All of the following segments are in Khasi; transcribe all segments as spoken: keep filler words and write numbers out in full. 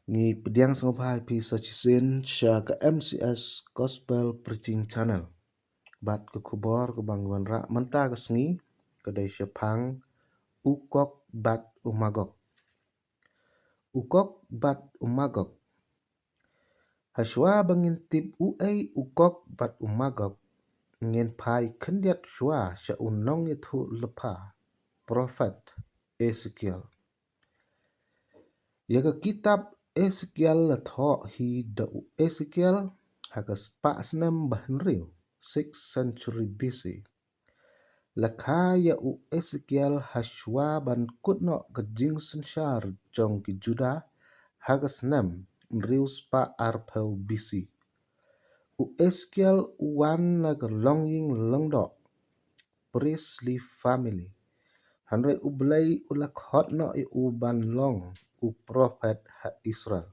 Ngi pdiang sngewbha ïa phi sa shisien sha ka M C S Gospel Preaching Channel. Bad ka khubor kaba ngi wanrah mynta ka sngi ka dei shaphang u Gog bad u Magog. U Gog bad u Magog. Hashwa ba ngin tip uei u Gog bad u Magog, ngin phai khyndiat shuwa sha u nongïathuhlypa, prophet Ezekiel. Ïa ka kitab Ezekiel la thoh hi da u Ezekiel ha ka spah snem ba hynriew, sixth century B C. La kha ïa u Ezekiel hashwa ban kut noh ka jingsynshar jong ki Juda ha ka snem hynriew spah arphew B C. U Ezekiel u wan na ka longïing lyngdoh, priestly family. Hynrei U Blei u la khot noh ïa u ban long u prophet ha Israel.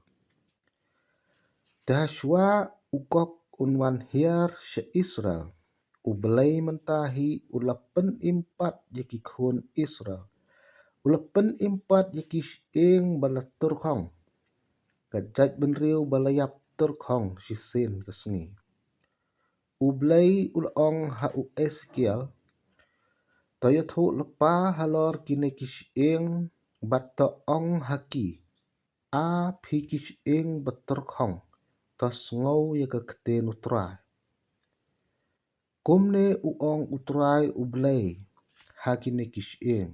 Te hashwa u Gog un wan hiar sha Israel, U Blei mynta hi u la pynim pat ïa ki khun Israel. U la pynim pat ïa ki shyieng ba la tyrkhong, ka jaitbynriew ba la ïap tyrkhong shisien ka sngi. U Blei u la ong ha u Ezekiel, to ïathuhlypa halor kine ki shyieng bad to ong ha ki, a phi ki shyieng ba tyrkhong, to sngew ïa ka ktien U Trai. Kumne u ong U Trai U Blei ha kine ki shyieng,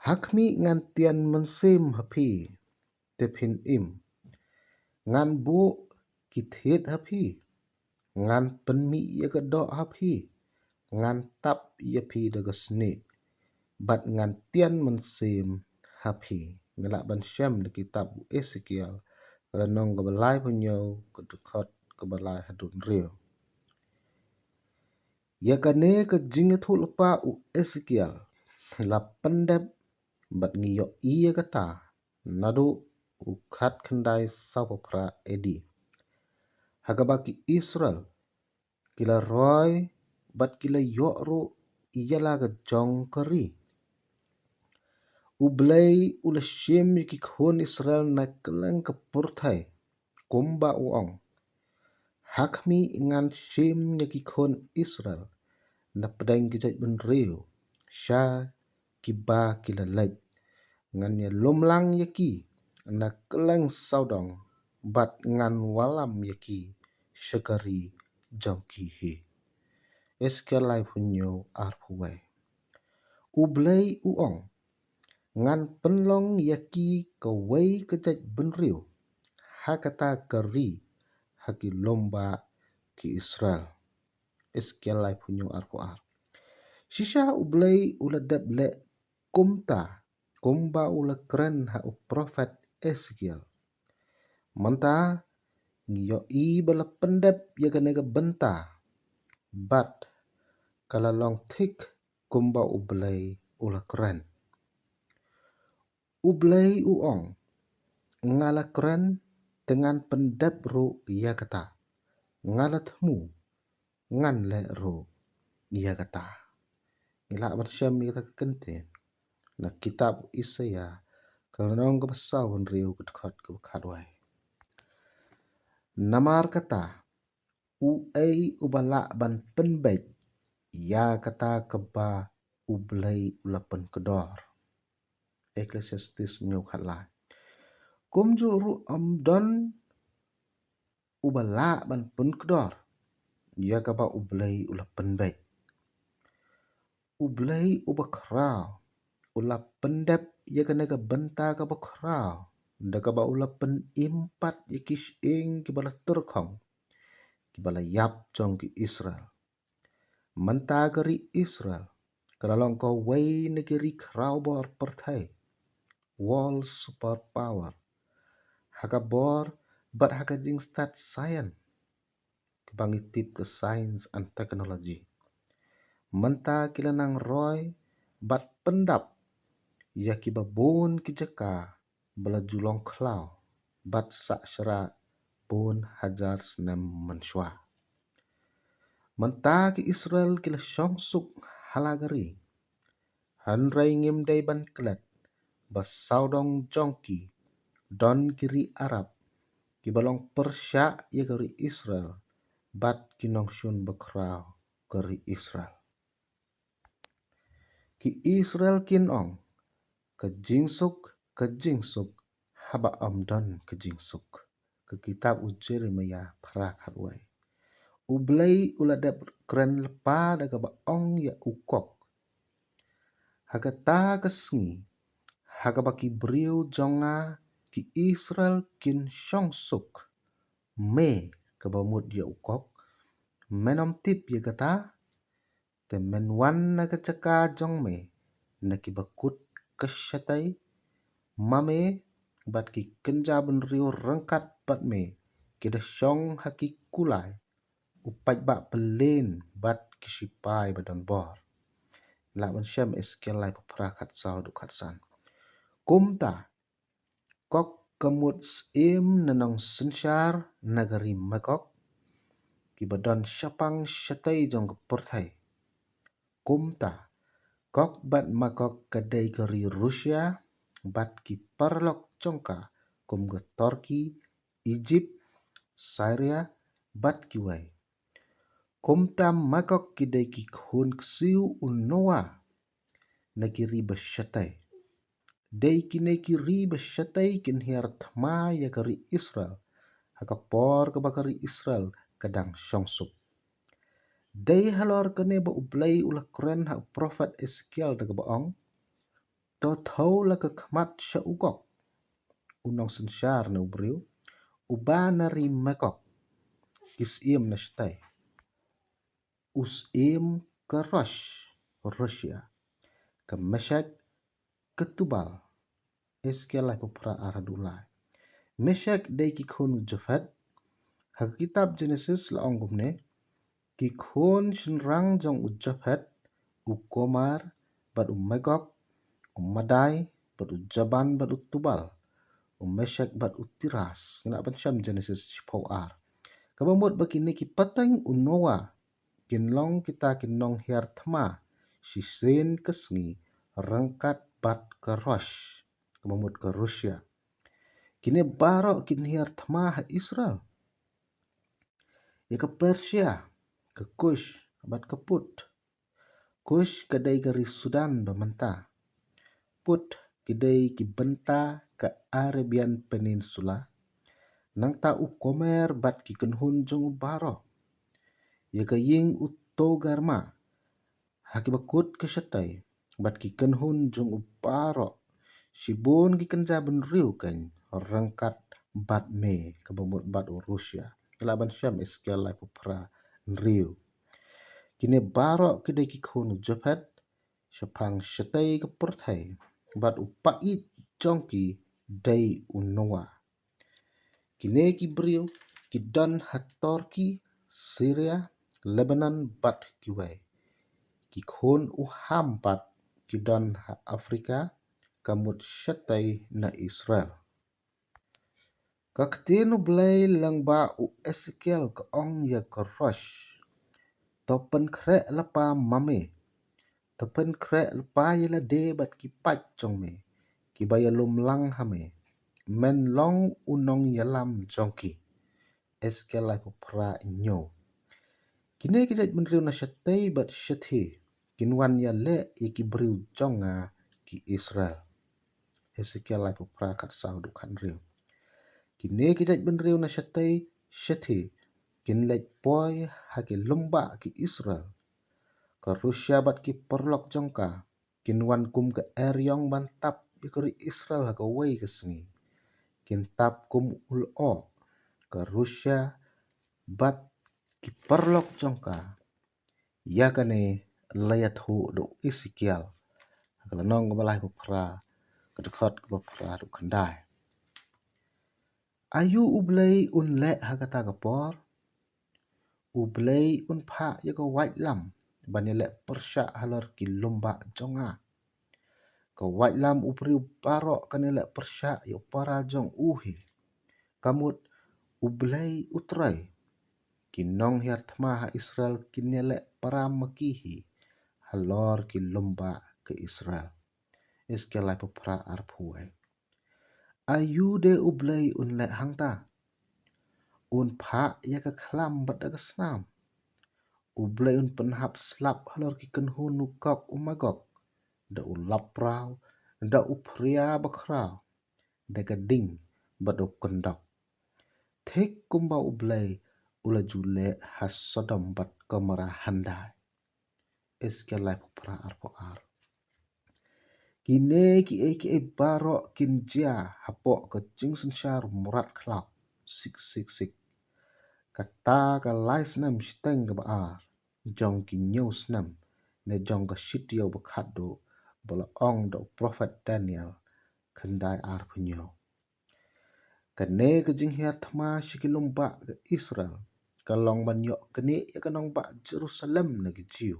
ha khmih ngan tian mynsiem ha phi, te phin im. Ngan buh ki thied ha phi, ngan pynmih ïa ka doh ha phi, ngan tap ïa phi da ka snieh, bad ngan tian mynsiem ha phi. Ngi lah ban shem na kitab u Ezekiel, ka lynnong kaba laiphew hynñiew, ka dkhot kaba lai haduh hynriew. Ïa kane ka jingïathuhlypa u Ezekiel la pyndep bad ngi ïohi ïa kata naduh u khatkhyndai sawphew phra A D, ha kaba ki Israel ki la roi bad ki la ïoh ruh ïa la ka jong ka ri. U Blei u la shim ïa ki khun Israel na kylleng ka pyrthei, kumba u ong, ha khmih ngan shim ïa ki khun Israel na pdeng ki jaitbynriew sha kiba ki la leit. Ngan ïalum lang ïa ki na kylleng sawdong bad ngan wallam ïa ki sha ka ri jong ki hi. Ezekiel laiphew hynñiew, arphew wei. U Blei u ong, ngan pynlong ïa ki kawei ka jaitbynriew ha kata ka ri, ha ki lum ba ki Israel. Ezekiel laiphew hynñiew, arphew ar. Shisha U Blei u la dep leh kumta, kumba u la kren ha u prophet Ezekiel. Mynta ngi ïohi ba la pyndep ïa kane ka bynta, bad ka la long thik kumba U Blei u la kren. U Blei u ong, nga la kren, te ngan pyndep ruh ïa kata. Nga la thmu, ngan leh ruh ïa kata. Ngi lah ban shem ïa kata ka kyntien na kitab Isaïah, ka lynnong kaba sawphew hynriew, ka dkhot kaba khatwei. Namar kata, uei uba lah ban pynbeit ïa kata kaba U Blei u la pynkdor? Ecclesiastes hynñiew, khatlai. Kumjuh ruh ym don uba lah ban pynkdor ïa kaba U Blei u la pynbeit. U Blei uba khraw u la pyndep ïa kane ka bynta kaba khraw da kaba u la pynim pat ïa ki shyieng kiba la tyrkhong, kiba la ïap jong ki Israel. Mynta ka ri Israel ka la long kawei na ki ri khraw bor pyrthei, world superpower, ha ka bor bad ha ka jingstad science, kaba ngi tip ka science and technology. Mynta ki la nang roi bad pyndap ïa kiba bun ki jaka ba la ju long khlaw bad sah shrah bun hajar snem mynshuwa. Mynta ki Israel ki la shong suk ha la ka ri, hynrei ngim dei ban klet ba sawdong jong ki don ki ri Arab kiba long pyrshah ïa ka ri Israel bad ki nongshun bakhraw ka ri Israel. Ki Israel kin ong, "Ka jingsuk, ka jingsuk, haba ym don ka jingsuk." Ka kitab u Jeremiah phra khatwei. U Blei u la dep kren lypa da kaba ong ïa u kok, "Ha kata ka sngi, ha kaba ki briew jong nga ki Israel kin shong suk, me kaba mut ïa u kok, men ym tip ïa kata, te men wan na ka jaka jong me, na kiba kut ka shatei, ma me bad ki kynja bynriew ryngkat bad me ki da shong ha ki kulai, u paidbah pyllein bad ki shipai ba don bor." Lah ban shem Esekiel laiphew phra khatsaw haduh khatsan. Kumta, kok ka mut syiem na nongsynshar na ka ri Magog, kiba don shaphang shatei jong ka pyrthei. Kumta, Gog bad Magog ka dei ka ri Rusia bad ki paralok jong ka, kum ka Turkey, Egypt, Syria bad kiwei. Kumta Magog ki dei ki khun ksiew u Noah na ki ri ba shatei. Dei kine ki ri ba shatei kin hiar thma ïa ka ri Israel ha ka por kaba ka ri Israel ka dang shong suk. Dei halor kane ba U Blei u la kren ha u prophet Esekiel da kaba ong, "To thew la ka khmat sha u Gog, u nongsynshar na u briew, uba na ri Magog, ki syiem na shatei, u syiem ka Rosh, Rusia, ka Meshek, ka Tubal." Esekiel laiphew phra ar haduh lai. Meshek dei ki khun u Japhet. Ha ka kitab Genesis la ong kumne, "Ki khun shynrang jong u Japhet, u Gomer bad u Magog, u Madai bad u Jaban bad u Tubal, u Meshek bad u Tiras." Ngi lah ban shem Genesis shiphew ar. Kaba mut ba kine ki pateng u Noah kin long kita ki nonghiar thma shisien ka sngi ryngkat bad ka Rosh, kaba mut ka Rusia. Kine baroh kin hiar thma ha Israel. Ïa ka Persia, ka Kush bad ka Put. Kush ka dei ka ri Sudan ba mynta. Put ki dei ki bynta ka Arabian Peninsula. Nangta u Gomer bad ki kynhun jong u baroh. Ïa ka ïing u Togarma ha kiba kut ka shatei bad ki kynhun jong u baroh. Shibun ki kynja bynriew kein ryngkat bad me, kaba mut bad u Rusia. Ngi lah ban shem Esekiel laiphew phra hynriew. Kine baroh ki dei ki khun u Japhet shaphang shatei ka pyrthei, bad u paid jong ki dei u Noah. Kine ki briew ki don ha Turkey, Syria, Lebanon bad kiwei. Ki khun u Ham pat ki don ha Afrika, ka mut shatei na Israel. Ka ktien U Blei lyngba u Esekiel ka ong ïa ka Rosh, "To pynkhreh lypa ma me. To pynkhreh lypa ïa lade bad ki paid jong me, kiba ïalum lang ha me. Men long u nongïalam jong ki." Esekiel laiphew phra hynñiew. Kine ki jait bynriew na shatei bad shathie kin wan ïaleh ïa ki briew jong nga ki Israel. Esekiel laiphew phra khatsaw haduh khathynriew. Kine ki jait bynriew na shatei shathie kin leit poi ha ki lymbah ki Israel. Ka Rusia bad ki paralok jong ka kin wan kum ka eriong ban tap ïa ka ri Israel ha kawei ka sngi. Kin tap kum u lyoh, ka Rusia bad ki paralok jong ka. Ïa kane la ïathuh da u Esekiel ha ka lynnong kaba laiphew phra, ka dkhot kaba phra haduh khyndai. Aïu U Blei un leh ha kata ka por? U Blei un phah ïa ka waitlam ban ïaleh pyrshah halor ki lymbah jong nga. Ka waitlam u briew baroh kan ïaleh pyrshah ïa u para jong u hi. Ka mut U Blei U Trai. Ki nonghiar thma ha Israel kin ïaleh para ma ki hi halor ki lymbah ka Israel. Esekiel laiphew phra arphew wei. Aïu de U Blei un leh hangta? Un phah ïa ka khlam bad da ka snam. U Blei un pynhap slap halor ki kynhun u Gog u Magog, da u lapraw, da u phria bakhraw, da ka ding bad u kyndok, thik kumba U Blei u la ju leh ha Sodom bad Gomorrah hyndai. Esekiel laiphew phra, arphew ar. Kine kiei kiei baroh kin jia hapoh ka jingsynshar mrad khlaw. Six six six. Kata ka lai snem shiteng kaba ar jong ki hynñiew snem ne jong ka shi taïew ba khatduh, ba la ong da u prophet Daniel, khyndai arphew hynñiew. Kane ka jinghiar thma sha ki lum bah ka Israel ka long ban ïoh knieh ïa ka nongbah Jerusalem na ki Jiw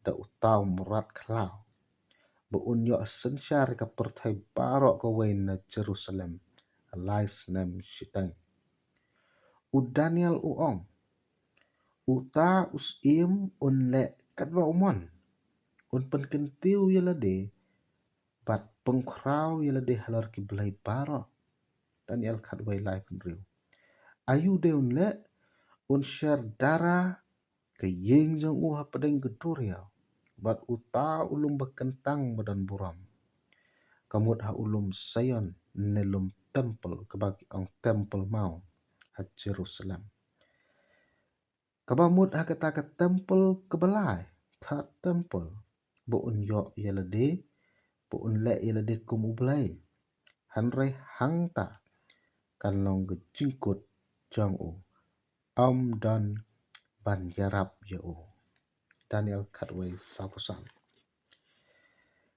da uta u mrad khlaw, ba un ïoh synshar ïa ka pyrthei baroh kawei na Jerusalem lai snem shiteng. U Daniel u ong, uta u syiem un leh katba u mon, un pynkyntiew ïa lade bad pynkhraw ïa lade halor ki blei baroh. Daniel khatwei, laiphew hynriew. Aïu de un leh? Un sher dara ka ïing jong u hapdeng ka duriaw, bad uta u lum ba kyntang ba don burom, ka mut ha u lum Sion ne lum templ, kaba ki ong Temple Mount, ha Jerusalem, kaba mut ha kata ka templ kaba lai, third temple, ba un ïoh ïa lade, ba un leh ïa lade kum u blei. Hynrei hangta kan long ka jingkut jong u, ym don ban ïarap ïa u. Daniel khatwei, sawphew san.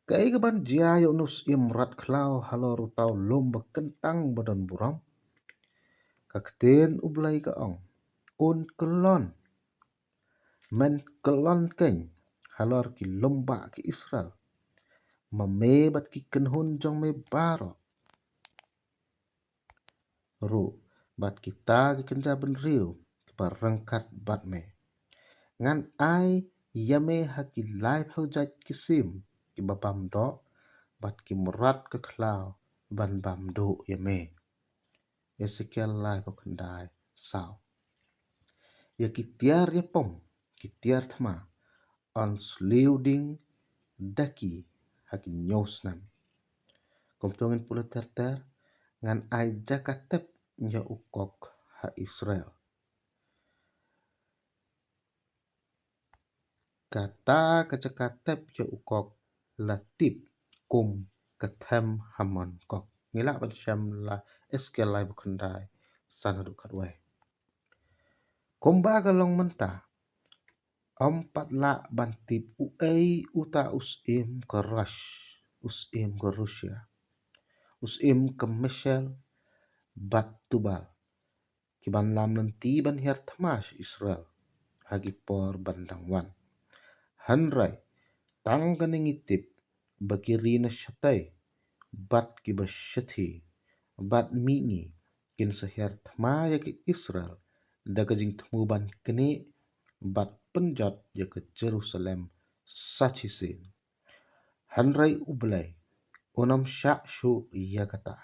Kaei kaban jia ïa une u syiem mrad khlaw halor uta u lum ba kyntang ba don burom? Ka ktien U Blei ka ong, un kyllon, men kyllon keiñ halor ki lum bah ki Israel, ma me bad ki kynhun jong me baroh ruh, bad kita ki kynja bynriew kiba ryngkat bad me. Ngan ai ïa me ha ki laiphew jait ki sim kiba bam doh, bad ki mrad ka khlaw ban bam duh ïa me. Esekiel laiphew khyndai, saw. Ïa ki tiar ïapom, ki tiar thma, yn sliew ding da ki ha ki hynñiew snem. Kumto ngin pule ter ter, ngan ai jaka tep ïa u kok ha Israel. Kata ka jaka tep ïa u kok la tip kum ka Them Hermon Kok. Ngi lah ban shem la Esekiel laiphew khyndai, san haduh khatwei. Kumba ka long mynta, ym pat lah ban tip uei uta u syiem ka Rosh, u syiem ka Russia, u syiem ka Meshech bad Tubal, kiban lam lynti ban hiar thma sha Israel ha ki por ban dang wan. Hynrei tang kane ngi tip ba ki ri na shatei bad kiba shathie bad mihngi kin sa hiar thma ïa ka Israel da ka jingthmu ban knieh bad pynjot ïa ka Jerusalem sa shisien. Hynrei U Blei un ym shah shuh ïa kata.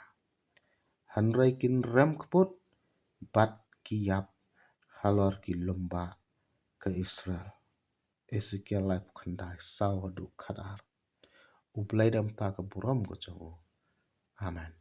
Hynrei kin rem kput bad ki ïap halor ki lum bah ka Israel. Esekiel laiphew khyndai, saw haduh khatar. U Blei da mynta ka burom ka jong u. Amen.